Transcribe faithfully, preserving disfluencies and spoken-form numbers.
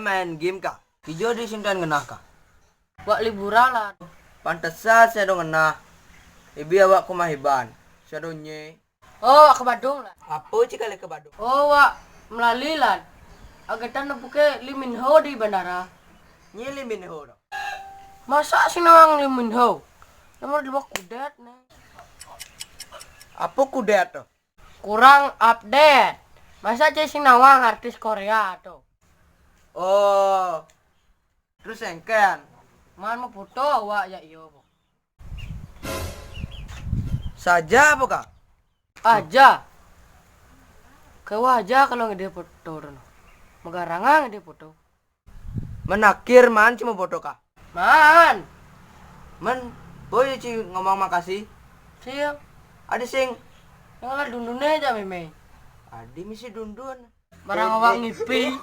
Main game kah? Ijo di sinten ngenah kah? Wak liburan lah. Pantesan saya dong ngenah. Ibi awak kuma hiban. Saya dong nye. Oh, ke Badung lah. Apa cik kali ke Badung? Oh, wak melali lah. Agetan nepuke Lee Min Ho di bandara. Nye Lee Min Ho dong. Masa sing nawang Lee Min Ho? Nomor dua kudet nih. Apa kudet tuh? Kurang update. Masa cek sing nawang artis Korea tuh? Oh. Terus engken? Man mau foto awak ya iyo. Saja apa kah? Aja. Kau aja kalau ngede foto dono. Megaranga ngede foto. Menakir man cuma foto kah? Man. Men, boy ci ngomong makasih. Siap. Adi sing. Yang lah dundun aja meme. Adi misi dundun. Barang awak ngipi.